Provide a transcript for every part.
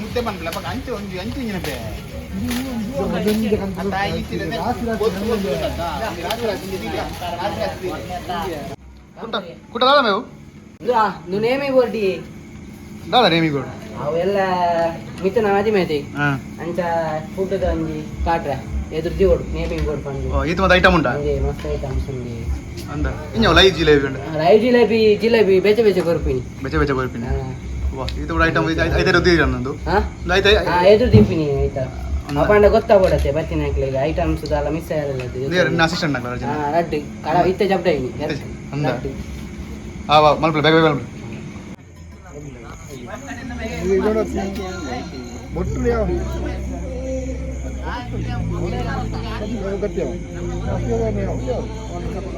ಮುದ್ದೆ ಬಂದ್ಲ ಅಂಚೆ ಒಂದು ಅಂಚೆ ಇಂಜಿನ ಕುಟ್ಟ ಕುಟ್ಟ ದಾದ ಮೇವು ನೇಮಿ ಬೋರ್ಡಿ ದಾದ ನೇಮಿ ಬೋರ್ಡ್ ಅವೆಲ್ಲ ಮಿತ್ತನ ಮಾತಿ ಮೇತಿ ಅಂಚ ಫುಡ್ದ ಒಂಜಿ ಕಾಟ್ರೆ ಎದುರು ದಿವೋಡು ನೇಮಿಂಗ್ ಬೋರ್ಡ್ ಪಂಡು. ಈತ ಮತ್ತೆ ಐಟಮ್ ಉಂಟಾ? ಒಂಜಿ ಮಸ್ತ್ ಐಟಮ್ಸ್ ಉಂಡಿ. ಅಂದ ಇನ್ನು ಲೈವ್ ಜಿಲೇಬಿ ಉಂಟು? ಲೈವ್ ಜಿಲೇಬಿ, ಜಿಲೇಬಿ ಬೇಚೆ ಬೇಚೆ ಕೊರ್ಪಿನಿ. ಬೆಚೆ ಬೆಚೆ ಕೊರ್ಪಿನಿ. ವಾ, ಈತ ಕೂಡ ಐಟಮ್ ಐತೆ ರುದ್ದಿರ ನಂದು. ಹಾ. ಐತೆ. ಹಾ, ಎದುರು ದಿಪ್ಪಿನಿ ಆಯ್ತಾ. ಅಪಾಂಡ ಗೊತ್ತಾಗ್ಬಿಡತ್ತೆ ಬತ್ತಿನ ಹಾಕ್ಲಿಗೆ ಐಟಮ್ಸ್ ದಾಲ ಮಿಸ್ ನಿನ್ನ ಆಗಲ್ಲ. ಅಸಿಸ್ಟೆಂಟ್ ನಾಕಲ್ಲ ರಜನ? ಹಾ, ರಡ್ಡು ಕಡ ಇತ್ತೆ ಜಬ್ಡ ಇನಿ. ಅಂದ ಆ ವಾ ಮಲ್ಪಲೆ, ಬೇಗ ಬೇಗ ಮಲ್ಪಲೆ.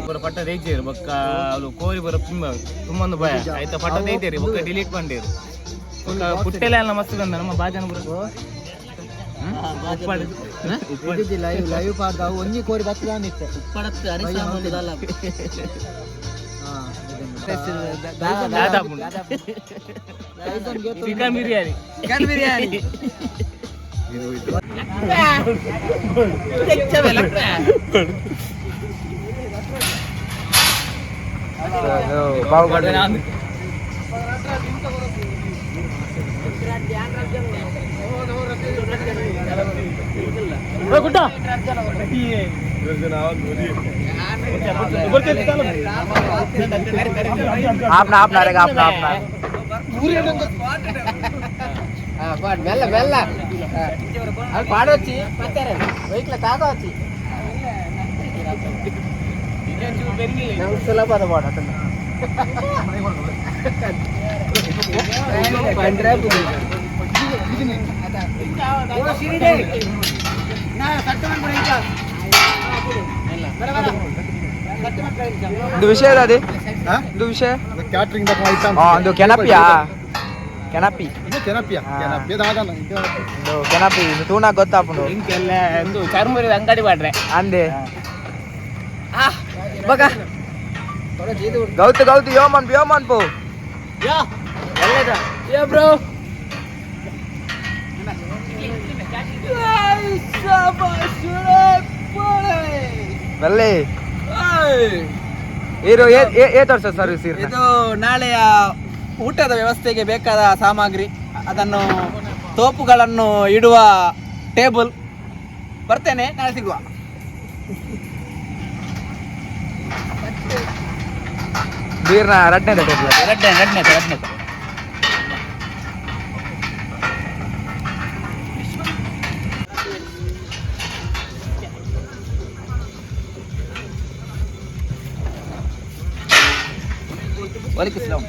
ಪೂರ ಪಟ್ಟ ತೇಯ್ತೇರು ಬೊಕ್ಕ ಅವ್ಲು ಕೋರಿ ಬರ ತುಂಬ ತುಂಬೊಂದು ಭಯ ಆಯ್ತಾ. ಪಟ್ಟ ತೇಯ್ತೇರಿ ಬೊಕ್ಕ ಡಿಲೀಟ್ ಬಂಡೇರು. ಬೊಕ್ಕ ಪುಟ್ಟೆಲ್ಲ ಎಲ್ಲ ಮಸ್ತ್ ಬಂದ ನಮ್ಮ ಬಾಜನ ಪೂರ. ಉಪ್ಪಾಡು. ಲೈವ್ ಲೈವ್ ಪಾಡ್ದಾವು ಒಂಜಿ ಕೋರಿ ಬತ್ತದಾನಿತ್ತೆ. ದಾದಾ ಚಿಕನ್ ಬಿರಿಯಾನಿ. ಚಿಕನ್ ಬಿರಿಯಾನಿ. आपना आपना रहेगा, आपना आपना. మెల్ల మెల్ల అది పాడొచ్చి వెహికల్ తాగవచ్చు. సులభ పాడ. ಇದು ವಿಷಯ ಅದು ಇದು ವಿಷಯ. Catering item. ಆ ಒಂದು ಕೆನಪಿಯಾ, ಕೆನಪಿ. ಇದು ಕೆನಪಿಯಾ, ಕೆನಪಿ ದಾದನ ಇದು. ಇದು ಕೆನಪಿ, ಇದು ತೂನ ಗೊತ್ತಾಪುಂಡು. ಇಂಕೆಲ್ಲ ಒಂದು ಚರ್ಮುರಿದ ಅಂಗಡಿ ಪಾಡ್ರೆ. ಅಂದೆ ಬಗ ಗೌತು ಗೌತು ಯೋಮನ್ ಯೋಮನ್ ಪೋ. ಬ್ರೋ. ಬಲ್ಲೆ ಇರು. ಏ ಏ ತೋರ್ಸ ಸರ್ವಿಸ್. ಇದು ನಾಳೆಯ ಊಟದ ವ್ಯವಸ್ಥೆಗೆ ಬೇಕಾದ ಸಾಮಗ್ರಿ, ಅದನ್ನು ತೋಪುಗಳನ್ನು ಇಡುವ ಟೇಬಲ್. ಬರ್ತೇನೆ, ನಾಳೆ ಸಿಗುವ. ಬೀರ್ನ ರಡ್ನೇ ಟೇಬಲ್. ರಡ್ಡೆ ರಡ್ನೆ ರಡ್ನೆ. ವಾಲೇಕುಮ್.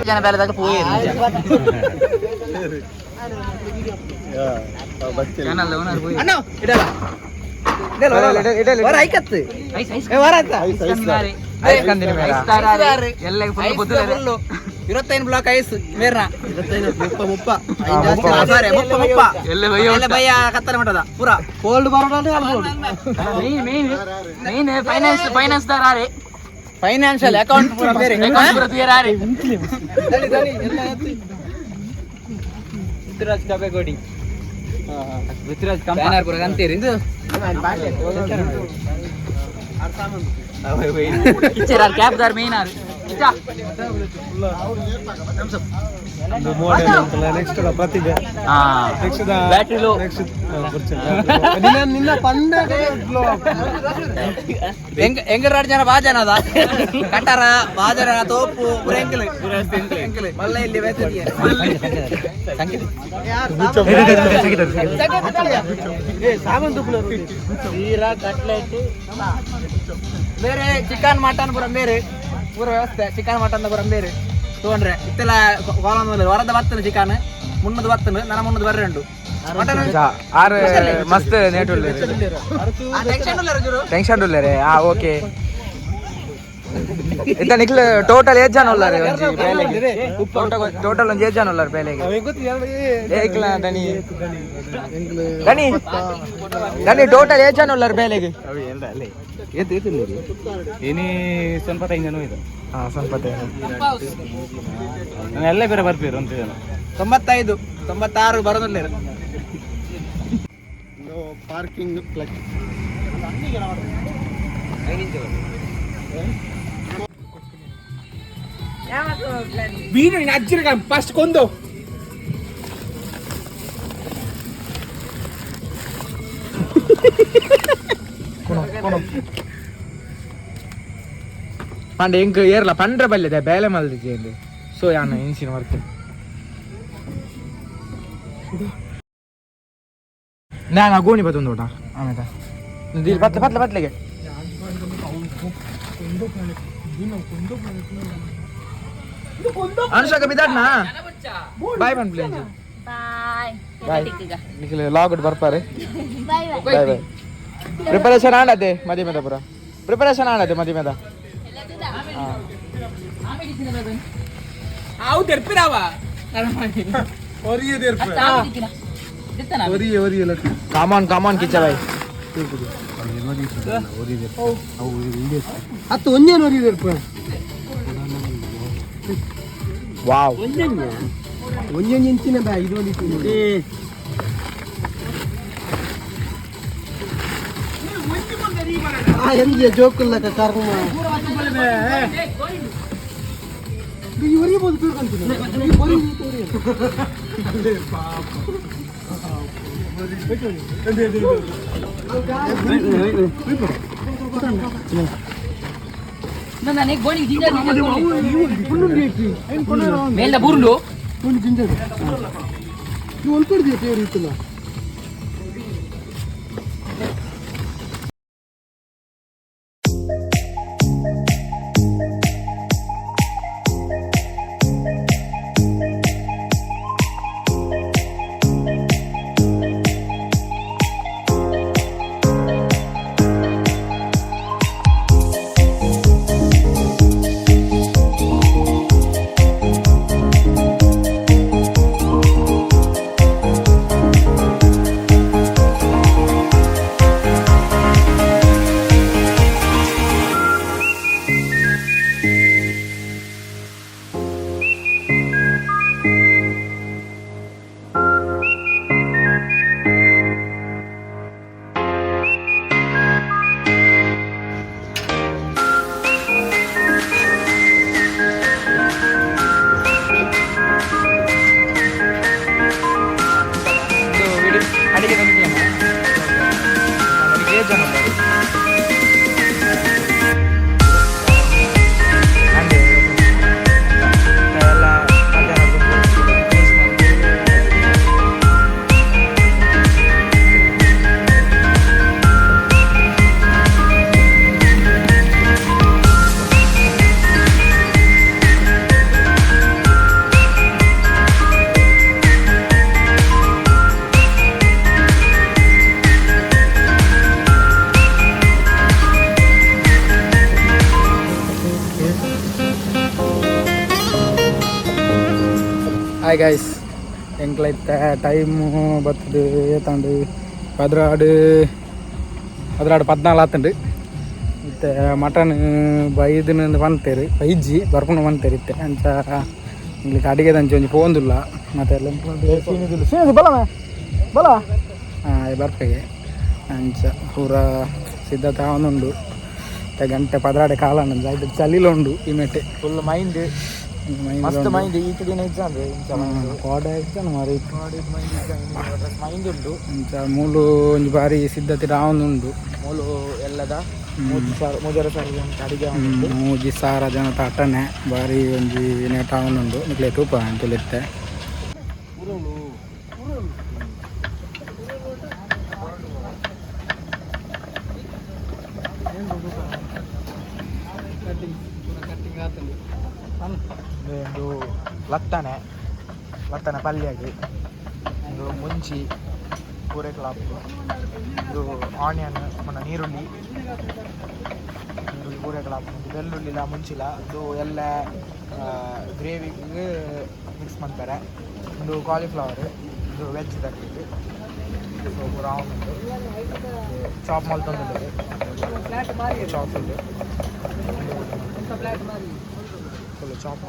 ಜನ ಬೇಲೆದಾಗ ಪೋಯೇರು. ಅಣ್ಣ ಇಡಲ್ಲ ವರ ಐಕತ್ತು ಏ ವರ ಆಯ್ತಾ? ಐಸ್ ಕಂದಿನಿ ಮೇರ. ಎಲ್ಲ ಐಸ್ ಫುಲ್ಲು. 25 ಬ್ಲಾಕ್ ಐಸ್ ಮೇರ್ನ ಮುಪ್ಪ ಮುಪ್ಪ. ಮುಪ್ಪ. ಸಾರಿ, ಮುಪ್ಪ ಮುಪ್ಪ. ಎಲ್ಲ ಬಯ್ಯ. ಎಲ್ಲ ಬಯ್ಯ ಕತ್ತಲೆ ಮಟ್ಟದ ಪೂರ ಕೋಲ್ಡ್ ಬರೋಡ. ಮೇನ್ ಫೈನಾನ್ಸ್ ಫೈನಾನ್ಸ್ ದಾರಾರೆ. ಫೈನಾನ್ಷಿಯಲ್ ಅಕೌಂಟ್ ಪೂರ ಬೇರೆ. ಅಕೌಂಟ್ ಪೂರ ತುಯರಾರೆ. ಪೃಥ್ವಿರಾಜ್ ಕಬೆಗೋಡಿ, ಪೃಥ್ವಿರಾಜ್ ಬ್ಯಾನರ್ ಪೂರ ಅಂತೀರಿ ಇದು. ಕಿಚ್ಚರ್ ಕ್ಯಾಪ್ ದಾರ್ ಮೇನ್ ಆರ್. ನೆಕ್ಸ್ಟ್ ಪ್ರತಿಭೆ. ನೆಕ್ಸ್ಟ್. Battery low. Next ನಿನ್ನ ನಿನ್ನ ಪಂಡ. ಎಂಗ್ ಎಂಗಲ್ ಜನ ಬಾ ಜನ ಅದ ಕಟರ ಬಾಜರ ತೋಪು ಪೂರ ಎಂಕಲ್ ಎಂಕಲ್ ಮಲ್ಲ ಇಲ್ಲಿ ಬೇತದಿಗೆ. ಸೀರಾ ಕಟ್ಲೆಟ್. ಬೇರೆ ಚಿಕನ್ ಮಟನ್ ಪೂರ ಬೇರೆ ಪೂರ ವ್ಯವಸ್ಥೆ ಚಿಕನ್ ಮಟನ್ ಪೂರ ಬೇರೆ ತಗೊಂಡ್ರೆ ಇತ್ತೆಲ್ಲ ಕೋಲಂದ ವರದ ಬತ್ತನು ಚಿಕನ್ ಮುನ್ನದು ಬತ್ತನು ನನ್ನ ಮುನ್ನದು ಬರ್ರೆ ಉಂಟು ಮಟನ್ ಆರು ಮಸ್ತ್ ನೇಟ್ ಉಳ್ಳೇರು ಟೆನ್ಷನ್ ಉಲ್ಲೇರು ಜುರು ಟೆನ್ಷನ್ ಉಳ್ಳೇರೆ ಆ ಓಕೆ ಇತ್ತ ನಿಕ್ಲ ಟೋಟಲ್ ಏಜ್ ಜನ ಉಲ್ಲಾರೆ ಒಂಜಿ ಬೇಲೆಗೆ ಟೋಟಲ್ ಒಂಜಿ ಏಜ್ ಜನ ಉಲ್ಲಾರೆ ಬೇಲೆಗೆ ಏಕ್ಲ ದನಿ ದನಿ ದನಿ ಟೋಟಲ್ ಏಜ್ ಜನ ಉಲ್ಲಾರೆ ಬೇಲೆಗೆ ಏನೇ ಸ್ವಲ್ಪ ಐದು ಜನ ಇದು ಹಾ ಸ್ವಲ್ಪ ನಾನು ಎಲ್ಲ ಬೇರೆ ಬರ್ತೀರ ಅಂತ ಜನ 95 96 ಬರೋದಿಲ್ಲ. ಪಾರ್ಕಿಂಗ್ ಪ್ಲಸ್ ಫಸ್ಟ್ ಕೊಂದು ಪಂಡ ಎಂಕ್ ಏರ್ಲ ಪಂಡ್ರ ಬಲ್ಲೆದ ಬೇಲೆ ಮಲ್ದಿಜೆ ಸೊ ಯಾನ ಇನ್ಸಿನ ವರ್ಕ್ ನಾನು ಗೋಣಿ ಬತ್ತೊಂದು ಊಟ ಆಮೇಲೆ ಪತ್ಲೆ ಪತ್ಲೆ ಪತ್ಲೆಗೆ ಅನುಷಾಕ ಬಿದ್ದಾಡ್ನಾ ಬಾಯ್ ಬನ್ ಪ್ಲೇನ್ ಬಾಯ್. ಬಾಯ್ ನಿಖಿಲ್ ಲಾಗ್ ಬರ್ಪಾರೆ. ಬಾಯ್. ಬಾಯ್ ಬಾಯ್. ಪ್ರಿಪರೇಷನ್ ಆಡದೆ ಮದಿಮೆದ ಪುರ ಪ್ರಿಪರೇಷನ್ ಆಡದೆ ಮದಿಮೆದ. ಅವು ತೆರ್ಪಿರಾವ. ಕಾಮಾನ್ ಕಾಮಾನ್ ಕಿಚ್ಚ ಬಾಯ್. ಹತ್ತು ಒಂದೇನು ಒರಿಯದೆ. ವಾವ್. ಒಂಜೊಂಜಿ ಇಂಚಿನ ಬಾ ಇದು ಒಂದು ಆ ಎಂಜೆ ಜೋಕುಲ್ಲಕ ಕರ್ಮ ಒರಿಯಬಹುದು ಪೀಡ್ಕೊಂತೀನಿ ಒರಿ. ಮೇಲ್ದ ಬೂರ್ಲು. ಒಂದು ಜಿಂಜರ್ ನೀವು ಒಂದು ಕೊಡಿದೀಯ ತೇರು ಇತ್ತಲ್ಲ. ಅಡಿಗೆ ಅಡಿಗೆ ಜನ ಉಳ್ಳಾರು. ಅಂದೆ ಎಲ್ಲ ಮಧ್ಯಾಹ್ನ finish ಮಾಡಿ. ಹಾಯ್ ಗೈಸ್, ಎಂಕ್ಲೈತೆ ಟೈಮು ಬರ್ತದೆ ಏತಾಂಡು 14 14 14 ಆತಂಡು. ಇತ್ತೆ ಮಟನ್ ಬೈದಿನ ಪಂತೇರು ಬೈಜಿ ಬರ್ಪುನ ಪಂತೇರು ಇತ್ತೆ. ಅಂಚ ಎಂಕ್ಲಿಗೆ ಅಡಿಗೆ ದಂಚಿ ಒಂಜಿ ಪೋಂದುಲ್ಲ ಮತ್ತೆ ಎಲ್ಲ ಸೀನಿದು ಬಲ ಬಲ ಹಾಂ ಬರ್ಪೆಗೆ. ಅಂಚ ಪೂರ ಸಿದ್ಧತೆ ಆವೊಂದುಂಡು. ಇತ್ತೆ ಗಂಟೆ 12 ಕಾಲ ಉಂಡು, ಚಳಿಲ ಉಂಡು ಈ ಮೆಟ್ಟೆ. ಫುಲ್ ಮೈಂಡ್ ಮಸ್ತ್ ಮೈಂಡ್ ಈತ ದಿನ ಎಕ್ಸಾಮ್ ಇಂಚ ಕೋಡೆ ಎಕ್ಸಾಮ್ ಮಾರಿ. ಮೈಂಡ್ ಉಂಡು. ಅಂಚ ಮೂಲು ಒಂಜಿ ಬಾರಿ ಸಿದ್ಧತೆ ಆವೊಂದುಂಡು. ಮೂಲು ಎಲ್ಲದ 3,500 ಸಾರಿ ಅಡಿಗೆ. 3,000 ಜನತ ಅಟ್ಟನೆ ಬಾರಿ ಒಂಜಿ ನೇಟ ಆವೊಂದುಂಡು. ನಿಕ್ಲೆ ತೂಪ ಅಂತುಲಿತ್ತೆ. Cutting ಆತಂದು. ಒಂದು ಲತ್ತನೆ ಲತ್ತನೆ ಪಲ್ಯಗೆ ಒಂದು ಮುಂಚಿ ಪೂರೆಕ್ಲಾಪು. ಇದು ಆನಿಯನ್ ಪಂಡ ನೀರುಳ್ಳಿ, ನೀರುಳ್ಳಿ ಪೂರೆಕ್ಲಾಪು, ಬೆಳ್ಳುಳ್ಳಿಲ ಮುಂಚಿಲ. ಇದು ಎಲ್ಲ ಗ್ರೇವಿಗೆ ಮಿಕ್ಸ್ ಮಾಡ್ತಾರೆ. ಒಂದು ಕಾಲಿಫ್ಲವರ್, ಇದು ವೆಜ್ ತರ್ಬೇಕು. ಸೊ ಪೂರ ಉಂಟು, ಚಾಪ್ ಮಲ್ತೊಂದುಲ್ಲೆರ್, ಚಾಪ್ ಉಂಡು, ಫುಲ್ ಚಾಪ್.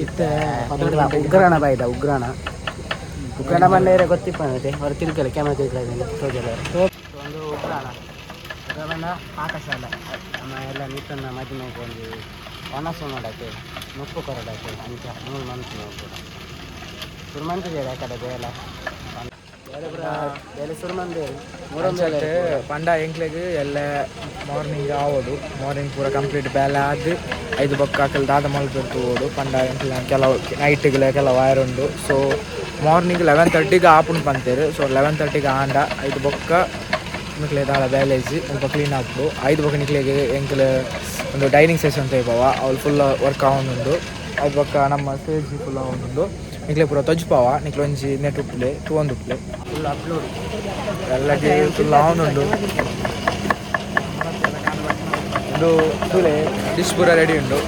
ಇತ್ತೆ ಉಗ್ರಾಣ ಬಾಯ್ದ ಉಗ್ರಾಣ ಉಗ್ರಾಣ ಬಂದರೆ ಗೊತ್ತಿಪ್ಪ ಹೊರ ತಿರುಗಲ್ಲ ಕ್ಯಾಮ್ರಾ ತಿರುಗಲ್ಲ ತೋಜಲ್ಲ. ಒಂದು ಉಗ್ರಾಣ ಉಗ್ರಾಣ ಪಾಕಶಾಲೆ. ನಮ್ಮ ಎಲ್ಲ ಮೀಟನ್ನ ಮದಿಮೆಗೆ ಒಂದು ಒಣಸು ನೋಡಕ್ಕೆ, ನುಪ್ಪು ಕೊರಡಕ್ಕೆ ಅಂಚ ಮೂರು ಮಂತ್ ಕೂಡ ಸುರು ಮಂತಿದೆ. ಆ ಕಡೆ ಬೇಲೆ ಬೇಲೆ ಪೂರ ಬೇಲೆ ಸುರು ಮಂದಿ. ಅಂಚೆ ಪಂಡ ಎಂಕ್ಲೆಗ್ ಎಲ್ಲ ಮಾರ್ನಿಂಗ್ ಆವೊಡು. ಮಾರ್ನಿಂಗ್ ಪೂರ ಕಂಪ್ಲೀಟ್ ಬೇಲೆ ಆದ್ ಐದು ಬೊಕ್ಕ ಅಕಲ್ ದಾದ ಮಲ್ಪೆರ್ ತೂವೊಡು. ಪಂಡ ಎಂಕ್ಲ ಕೆಲವು ನೈಟ್ಗ್ಲ ಕೆಲವು ವಾಯರ್ ಉಂಡು. ಸೊ ಮಾರ್ನಿಂಗ್ 11:30ಗೆ ಆಪುಂಡು ಪಂತೆರ್. ಸೊ 11:30ಗೆ ಆಂಡ ಐದು ಬೊಕ್ಕ ನಿಕ್ಲೆ ದಾಲ ಬೇಲೆ ಇಜ್ಜಿ, ಮುಲ್ಪ ಕ್ಲೀನ್ ಆಪುಂಡು. ಐದು ಬೊಕ್ಕ ನಿಕ್ಲೆಗ್ ಎಂಕ್ಲೆ ಒಂದು ಡೈನಿಂಗ್ ಸೆಷನ್ ತೈಪವ, ಅವ್ಲು ಫುಲ್ ವರ್ಕ್ ಆವೊಂದುಂಡು. ಐದು ಬೊಕ್ಕ ನಮ್ಮ ಸ್ಟೇಜ್ ಫುಲ್ ಆವೊಂದುಂಡು. ನಿಕ್ಲೆ ಪೂರ ತೊಜ್ಪಾವ. ನಿಕ್ಲೆ ಒಂಜಿ ನೆಟ್ ಉಪ್ಪುಲೆ, ತೂವೊಂದುಪ್ಪುಲೆ. Full upload. ಎಲ್ಲಗೆ ಫುಲ್ ಆವೊಂದುಂಡು. ಉಂದು ತೂಲೆ, ಡಿಶ್ ಪೂರ ರೆಡಿ ಉಂಡು.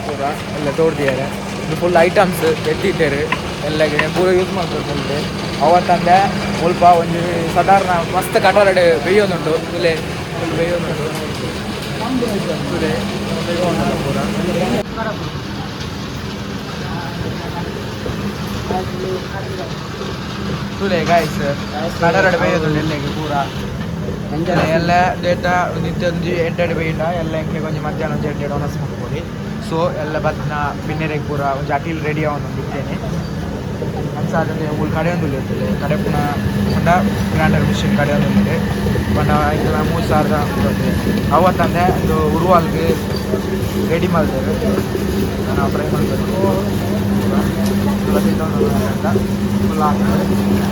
ಪೂರ ಎಲ್ಲ ತೋಡ್ದಿದ್ದಾರೆ. ಇದು ಫುಲ್ ಐಟಮ್ಸ್ ಎತ್ತಿದ್ದೇರು ಎಲ್ಲಗೆ ಪೂರ ಯೂಸ್ ಮಾಡ್ತಾರೆ. ಅವತ್ತಂದೆ ಮುಲ್ಪ ಒಂಜಿ ಸಾಧಾರಣ ಮಸ್ತ್ ಕಟರಡ್ ಬೇಯೊಂದುಂಡು. ತೂಲೆ, ಫುಲ್ ಬೇಯೊಂದುಂಡು. ತೂಲೆ, ಬೇಯೊಂದುಂಡು ಪೂರ. ತೂಲೆ ಗಾಯ್ಸ್, ಕಟರಡ್ ಬೇಯೊಂದುಂಡು ಎಲ್ಲೆಗೆ ಪೂರ. ಅಂಚನೆ ಎಲ್ಲ ಡೇಟಾ ಒಂದು ಇತ್ತೆ ಒಂಜಿ ಎಂಟೆಡ್ ಬೇಯಿನ ಎಲ್ಲ ಎಂಕ್ಲೆಗ್ ಒಂಜಿ ಮಧ್ಯಾಹ್ನ ಒಂಜಿ ಎಂಟೆಡ್ ಒಣಸ್ ಮಲ್ಪೊಲಿ. ಸೊ ಎಲ್ಲ ಬತ್ತಿನ ಬಿನ್ನೆರೆಗ್ ಪೂರ ಒಂಜಿ ಅಟಿಲ್ ರೆಡಿ ಆವೊಂದುಂಡು ಇತ್ತೇನೆ. ಅಂಚಾದ್ ಮೂಲು ಕಡೆಯೊಂದುಲ್ಲೆರ್. ಕಡೆ ಪುನ ಪಂಡ ಗ್ರೈಂಡರ್ ಮಿಷಿನ್ ಕಡೆಯೊಂದುಲ್ಲೆರ್. ಪಂಡ ಐತಲ 3000 ಅವತ್ತಂದೆ ಒಂದು ಉರುವಾಲ್ಗ್ ರೆಡಿ ಮಲ್ದೆರ್. ನಾ ಫ್ರೈ ಮಲ್ಪೆರ್ ಫುಲ್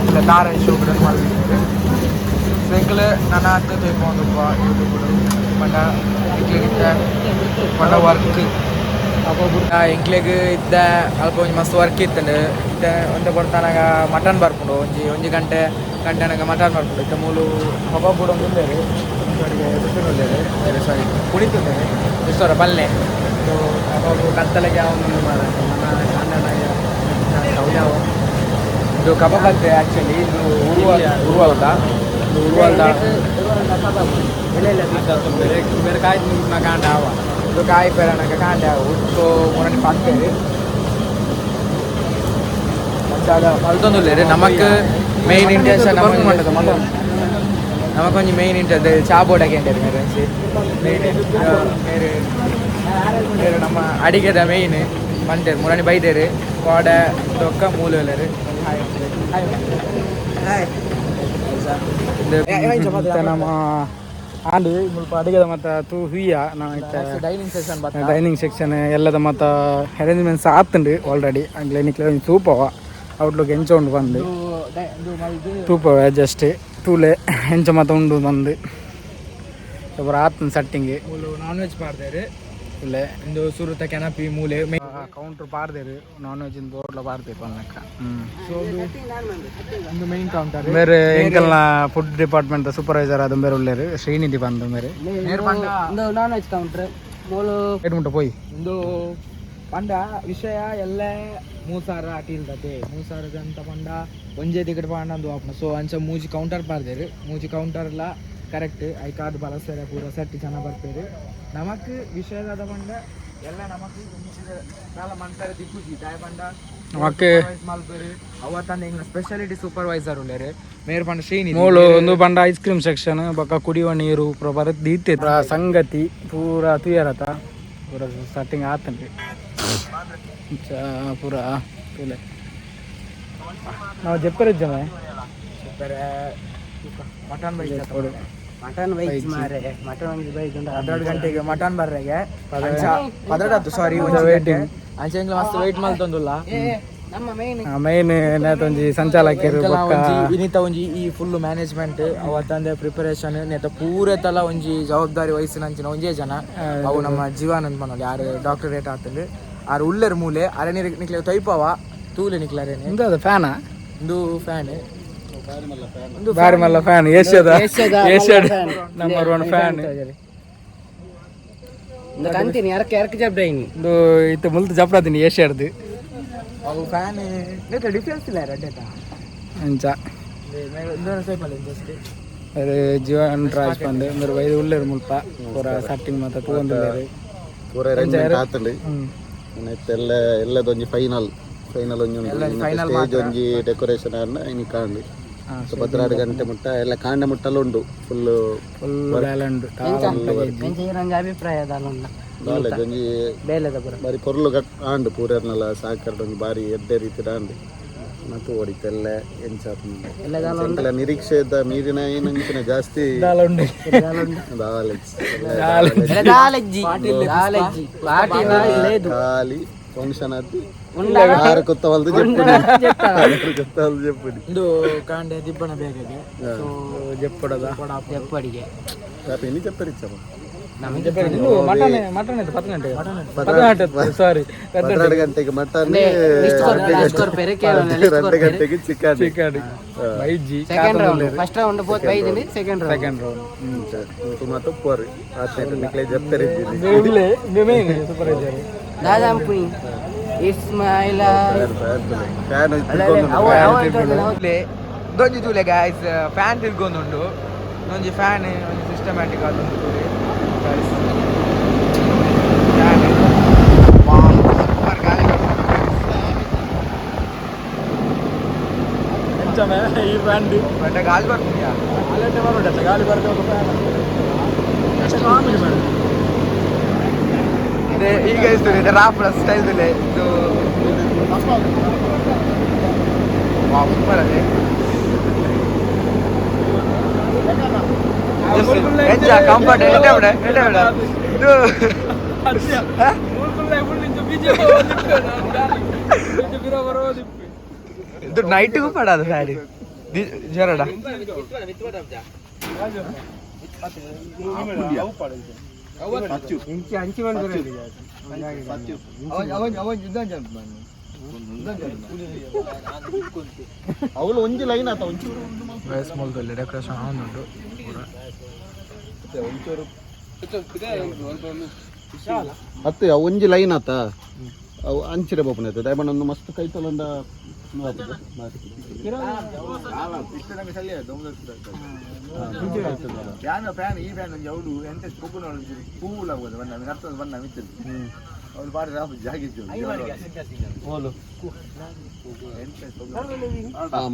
ಇಲ್ಲ ದಾರ ಶೋಕಡ್ ಮಲ್ದಿತ್ತೆರ್. ಸೊ ಎಂಕ್ಲೆ ನನಾತ್ ತೋಯ್ಪೊಂದುಪ್ಪ ಯೂಟ್ಯೂಬ್. ಪಂಡ ಎಂಕ್ಲೆಗ್ ಇತ್ತೆ ಪಂಡ ವರ್ಕ್ ಎಂಕ್ಲೆಗ್ ಇತ್ತೆ ಅಲ್ಪ ಒಂಜಿ ಮಸ್ತ್ ವರ್ಕ್ ಇತ್ತುಂಡು. ಇತ್ತೆ ಒಂತೆ ಪೊರ್ತನಗ ಮಟನ್ ಬರ್ಪುಂಡು. ಒಂಜಿ ಒಂಜಿ ಗಂಟೆ ಗಂಟೆ ಅನಗ ಮಟನ್ ಬರ್ಪುಂಡು. ಇತ್ತೆ ಮೂಲು ಕಬಾಬ್ ಬುಡೊಂದುಲ್ಲೆರ್, ಉಲ್ಲೆರ್, ಸಾರಿ, ಕುಣಿತುಲ್ಲೆರ್. ಎಷ್ಟೋರ ಪಲ್ಲೆ ಕಬಾಬು ಕತ್ತಲೆಗೆ ಆವೊಂದುಂಡು ಮಾರ್ರೆ. ಇದು ಕಬಾಬ್ ಅತ್ತೆ ಆ್ಯಕ್ಚುಲಿ. ಇದು ಉರುವಾಲ್, ಉರುವಾಲ್ದ, ಇದು ಉರುವಾಲ್ದ. ಬೇರೆ ಬೇರೆ ಕಾಯಿ ಕಾಂಡ ಆವ. ಇದು ಕಾಯಿ ಪೇರನಗ ಕಾಂಡ ಆವು. ಸೊ ಮುರಣಿ ಪಂತೇರು ಅಂಚಾದ ಮಲ್ತೊಂದುಲ್ಲೆರ್. ನಮಕ್ ಮೈನ್ ಇಂಟೆನ್ಷನ್, ನಮಕ್ ಒಂಜಿ ಮೈನ್ ಇಂಟೆಸ್ಟ್ ಚಾ ಬೋರ್ಡ್ ಕೇಂಡೇರು. ಮೇರೆ ಮೇನ್ ಮೇರೆ ಮೇರೆ ನಮ್ಮ ಅಡಿಗೆದ ಮೇಯ್ನ್ ಪಂತೇರು. ಮುರಣಿ ಬೈದೇರು ಕೋಡೆ ದೊಕ್ಕ ಮೂಲೆ. Hi hi. ಇತ್ತೆ ನಮ್ಮ ಆಂಡ್ ಮುಲ್ಪ ಅಡಿಗೆದ ಮತ್ತ ತೂ ಹುಯ್ಯ ನಾವು ಇತ್ತೆ ಡೈನಿಂಗ್ ಸೆಷನ್ ಬತ್ತ. ಡೈನಿಂಗ್ ಸೆಕ್ಷನ್ ಎಲ್ಲದ ಮತ್ತ ಅರೇಂಜ್ಮೆಂಟ್ಸ್ ಆತುಂಡು ಆಲ್ರೆಡಿ. ಅಂಗ್ಲೆ ನಿಕ್ಲೆ ಒಂಜಿ ತೂಪವ ಔಟ್ಲುಕ್ ಎಂಚ ಉಂಡು ಬಂದು ತೂಪವ. ಜಸ್ಟ್ ತೂಲೆ ಎಂಚ ಮತ್ತ ಉಂಡು ಬಂದು ಪೂರ ಆತುಂಡು ಸೆಟ್ಟಿಂಗ್. ಮೂಲು ನಾನ್ ವೆಜ್ ಪಾಡ್ದೇರು. ಇಲ್ಲೇ ಇಂದು ಸುರುತ ಕೆನಪಿ ಮೂಲೆ. ಕೌಂಟ್ರ್ ಪಾಡ್ದೇರು, ನಾನ್ ವೆಜ್ ಬೋರ್ಡ್ಲ ಪಾಡ್ದೇರು ಪನ್ನಕ್ಕ. ಸೊ ಒಂದು ಮೈನ್ ಕೌಂಟರ್. ಬೇರೆ ಎಂಕಲ್ನ food department supervisor ಆದ ಬೇರೆ ಉಲ್ಲೇರು, ಶ್ರೀನಿಧಿ ಬಂದು ಬೇರೆ. ಮೇರ್ ಪಂಡ ಒಂದು non veg counter ಮೂಲು. ಮುಟ್ಟ ಪೋಯಿ. ಒಂದು ಪಂಡ ವಿಷಯ ಎಲ್ಲ ಮೂಸಾರ ಅಟಿಲ್ದತೆ ಮೂಸಾರ ಅಂತ ಪಂಡ ಒಂಜೇ ದಿಕ್ಕಡ್ ಪಂಡ ಅಂದು ಆಪುಂಡು. ಸೊ ಅಂಚ ಮೂಜಿ ಕೌಂಟರ್ ಪಾಡ್ದೇರು. ಮೂಜಿ ಕೌಂಟರ್ಲ correct I card ಬಳಸ್ತಾರೆ. ಪೂರ ಸೆಟ್ ಜನ ಬರ್ಪೇರು. ನಮಕ್ ವಿಷಯದಾದ ಪಂಡ ಎಲ್ಲ ನಮಕ್ ಒಂಜಿದ ದಾಲ ಮನ್ಸರ ದಿಕ್ಕುಜಿ ದಾಯ ಪಂಡ ನಮಕ್ ಮಲ್ಪೇರು. ಅವತ್ತಂದ ಎಂಗ್ಲ ಸ್ಪೆಷಾಲಿಟಿ ಸೂಪರ್ವೈಸರ್ ಉಲ್ಲೇರು ಮೇರ್ ಪಂಡ ಶ್ರೀನಿಧಿ. ಮೂಲು ಒಂದು ಪಂಡ ice cream section ಬೊಕ್ಕ ಕುಡಿಯುವ ನೀರು ಪೂರ ಬರತ್ ದೀತೆ. ಪೂರ ಸಂಗತಿ ಪೂರ ತೂಯರತ ಪೂರ ಸ್ಟಾರ್ಟಿಂಗ್ ಆತಂಡು ಇಂಚ ಪೂರ ತೂಲೆ. ನಾವು ಜೆಪ್ಪರಿಜ್ಜಮ. Mutton bike. Mutton ಬೈಜ್ ಮಾರೆ, ಮಟನ್ ಒಂಜಿ ಬೈಜ್ ಉಂಡು. 12 ಗಂಟೆಗೆ ಮಟನ್ ಬರ್ರೆಗೆ, 12 ಸಾರಿ, ಒಂದು ಗಂಟೆ. ಅಂಚ ಎಂಕ್ಲ ಮಸ್ತ್ ವೆಯ್ಟ್ ಮಲ್ತೊಂದುಲ್ಲ. Main ನೇತ ಒಂಜಿ ಸಂಚಾಲಕರು ಬೊಕ್ಕ ಇನಿತ ಒಂಜಿ ಈ ಫುಲ್ ಮ್ಯಾನೇಜ್ಮೆಂಟ್ ಅವತ್ತಂದೆ ಪ್ರಿಪರೇಷನ್ ನೇತ ಪೂರ ತಲ ಒಂಜಿ ಜವಾಬ್ದಾರಿ ವಹಿಸಿನಂಚಿನ ಒಂಜೇ ಜನ ಅವು ನಮ್ಮ ಜೀವಾನಂದ್ ಪನೊಲಿ ಆರು ಡಾಕ್ಟರೇಟ್ ಆತಂದು ಆರು ಉಲ್ಲೆರ್ ಮೂಲೆ ಅರೆ ನೀರು ನಿಕ್ಲೆ ತೊಯ್ಪವ ತೂಲೆ ನಿಕ್ಲರೇನೆ ಇಂದು ಅದು ಫ್ಯಾನಾ ಇಂದು ಫ್ಯಾನ್ ಬಾರಿ ಮಲ್ಲ ಫ್ಯಾನ್ ಏಷ್ಯಾದ ಏಷ್ಯಾ ನಂಬರ್ 1 ಫ್ಯಾನ್ ಕಂತೀನಿ ಯಾರಕ್ಕೆ ಯಾರಕ್ಕೆ ಜಬ್ಡ ಇನಿ ಇಂದು ಇತ್ತೆ ಮುಲ್ತು ಜಪ್ಡಾತೀನಿ ಏಷ್ಯಾಡ್ದು ಅವು ಫ್ಯಾನ್ ನೇತ ಡಿಫೆನ್ಸ್ ಇಲ್ಲ ರಡ್ಡೆತ ಅಂಚ ಜಸ್ಟ್ ಅದು ಜೀವನ್ ರಾಜ್ ಪಂದ್ ಮೇರು ವೈದ್ ಉಲ್ಲೇರು ಮುಲ್ಪ ಪೂರ ಸಟ್ಟಿಂಗ್ ಮಾತ ತೂವೊಂದುಲ್ಲೆರ್ ಪೂರ ಅರೇಂಜ್ಮೆಂಟ್ ಆತಂಡು ನೆತ್ತೆಲ್ಲ ಎಲ್ಲದೊಂಜಿ ಫೈನಲ್ ಫೈನಲ್ ಒಂಜಿ ಉಂಟು ಸ್ಟೇಜ್ ಒಂಜಿ ಡೆಕೋರೇಷನ್ ಆಂಡ ಇನಿ ಕಾಂಡು 12 ಗಂಟೆ ಮುಟ್ಟ ಎಲ್ಲ ಕಾಂಡ ಮುಟ್ಟಲ ಉಂಡು ಫುಲ್ ಫುಲ್ ಬ್ಯಾಲೆಂಡ್ ಎಂಚ ಅಭಿಪ್ರಾಯ ದಾಲುಂಡ ನಾಲೆಜ್ ಒಂಜಿ ಬೇಲೆದ ಪೂರ ಬಾರಿ ಪೊರ್ಲು ಕಟ್ ಆಂಡು ಪೂರೆರ್ನಲ ಸಾಕರ್ಡ್ ಒಂಜಿ ಬಾರಿ ಎಡ್ಡೆ ರೀತಿದ ಆಂಡು ಮತ್ತು ಓಡಿತೆಲ್ಲ ಎಂಚ ಎಂಕಲ ನಿರೀಕ್ಷೆದ ಮೀರಿನ ಏನಂಚಿನ ಜಾಸ್ತಿ ದಾಲೆಜ್ ದಾಲಜ್ಜಿ ದಾಲಜ್ಜಿ ಪಾಟಿ లేదు ಖಾಲಿ ಫಂಕ್ಷನ್ ಅದು ಆರು ಕೊತ್ತವಲ್ದು చెప్పుడి ಕೊತ್ತವಲ್ದು చెప్పుడి ಇಂದು ಕಾಂಡೆ ದಿಬ್ಬಣ ಬೇಗಗೆ ಜಪ್ಪಡದ ಎಪ್ಪಡಿಗೆ ಎన్ని చెప్పారు ఇచ్చాము ಮಟನ್ ಮಟನ್ ಇದು ಪತ್ತನೆಂಟು ಪತ್ತನೆಂಟು ಸಾರಿ 12 ಗಂಟೆಗೆ ಮಟನ್ ಲಿಸ್ಟ್ 2 ಗಂಟೆಗೆ ಚಿಕನ್ ಚಿಕನ್ ಬೈಜಿ second round first round fourth ಬೈದಿನಿ second round second round ಮಾತು ಪೋರಿ ನಿಕ್ಲೆ చెప్తారు ಇಲ್ಲೇ ಮೇನ್ ಸೂಪರ್ವೈಸರ್ ದಾದಾಂಪುನಿ it's my life fan ದೊಂಜಿ ತೂಲೆ ಗಾಯ್ಸ್ ಫ್ಯಾನ್ ತಿರ್ಗೊಂದುಂಡು ಒಂಜಿ ಫ್ಯಾನ್ ಒಂಜಿ ಸಿಸ್ಟಮ್ಯಾಟಿಕ್ ಆದೊಂದು ತೂಲೆ ಗಾಯ್ಸ್ ಫ್ಯಾನ್ ಸೂಪರ್ ಗಾಳಿ ಈ ಫ್ಯಾನ್ ಬಟ್ ಗಾಳಿ ಬರ್ತಿದ್ಯಾ ಅಲ್ಲೇ ಬರೋಡ ಗಾಳಿ ಬರ್ತದೆ ಒಂದು ಫ್ಯಾನ್ ಸ್ಟ್ರಾಂಗ್ ಮೇಡಮ್ ಇದೆ ಈಗ ಇರ್ತದೆ ಇದು ರಾಫ್ಲ ಸ್ಟೈಲ್ ತುಲೆ ಇದು ವಾವ್ ಸೂಪರ್ ಅದೇ ಎಂಚ ಕಂಫರ್ಟ್ ಎಡ್ಡೆ ಬಿಡ ಎಡ್ಡೆ ಬಿಡ ಇದು ಇದು ನೈಟ್ಗೂ ಪಡದು ಫ್ಯಾನ್ ಜ್ವರಡ ಅವಳು ಒಂಜಿ ಲೈನ್ ಆತ ಒಂಚೂರು ಸ್ಮಾಲ್ ಡೆಕೋರೇಷನ್ ಆನ್ ಉಂಟು ಅತ್ತೆ ಅವು ಒಂಜಿ ಲೈನ್ ಆತ ಅವು ಅಂಚಿರೆ ಬೋಪನ ಆಯ್ತು ದಯಮಾಡಿ ಒಂದು ಮಸ್ತ್ ಕೈ ತೊಲಂಡ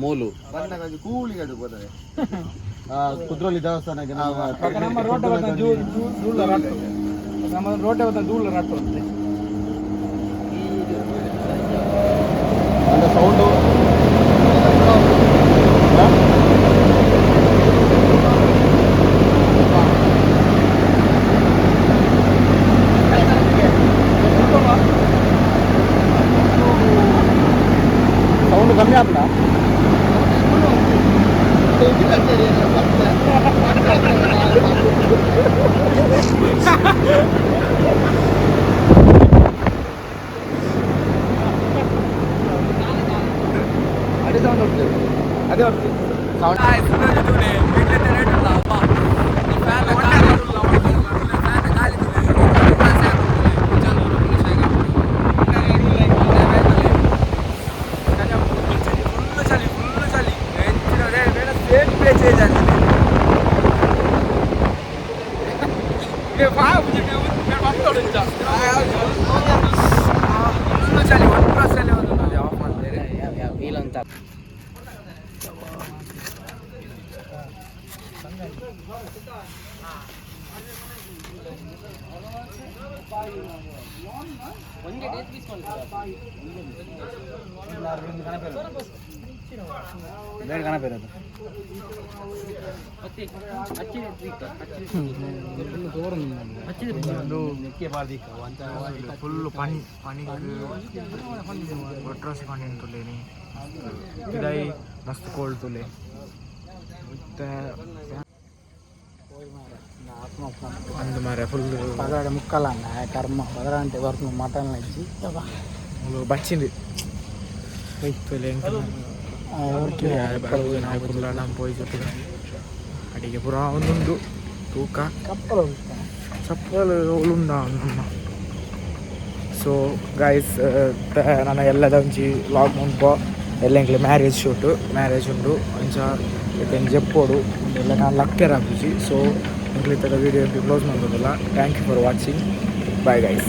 ಮೂಲು ಕುದ್ರೋಳಿ ದೇವಸ್ಥಾನಕ್ಕೆ ನಮ್ಮ ರೋಟೆ ಬತ್ತ ಜೂಳ್ಳ ರಾಟು ನಮ್ಮ ರೋಟೆ ಬತ್ತ ಜೂಳ್ಳ ರಾಟು ಅಂತೆ ಸೌಂಡು ಸೌಂಡ್ ಕಮ್ಮಿ ಆತ್ನಾ ಬೇರೆ ಕಣಪೇರದು. ಫುಲ್ ಪನಿ ಪನಿ ಒಟ್ರಾಸಿ ಪನಿ ತುಲೇನಿ ಪಿದಾಯಿ ಮಸ್ತ್ ಕೋಲ್ಡ್ ತುಲೆ ಮತ್ತೆ ಅಂದ್ ಮಾರೆ ಫುಲ್. 12 ಮುಕ್ಕಲ ಕರ್ಮ 12 ಬರ್ತು ಮಟನ್ ಇಜ್ಜಿ. ಬಚ್ಚಿಂದು ತುಲೆ. ಪೋಯಿ ಅಡಿಗೆ ಪೂರ ಒಂದೊಂದು ತೂಕ. ಕಪ್ಪಲ. ಚಪ್ಪಲ್ ಉಂಡ ನಮ್ಮ. ಸೊ ಗೈಸ್, ನನ್ನ ಎಲ್ಲದ ಒಂಜಿ ವ್ಲಾಗ್ ಮುನ್ಪ ಎಲ್ಲ ಎಂಕ್ಲೆ ಮ್ಯಾರೇಜ್ ಶೂಟ್, ಮ್ಯಾರೇಜ್ ಉಂಡು. ಅಂಚ ಇತ್ತೆ ಜೆಪ್ಪೋಡು ಎಲ್ಲ ನಾನು ಲಕ್ಕೆರ್ ಆಪುಜಿ. ಸೊ ಎಂಕ್ಲೆ ಇತ್ತದ ವೀಡಿಯೋ ಕ್ಲೋಸ್ ಮಲ್ತೊಂದುಲ್ಲ. Thank you for watching. Bye guys.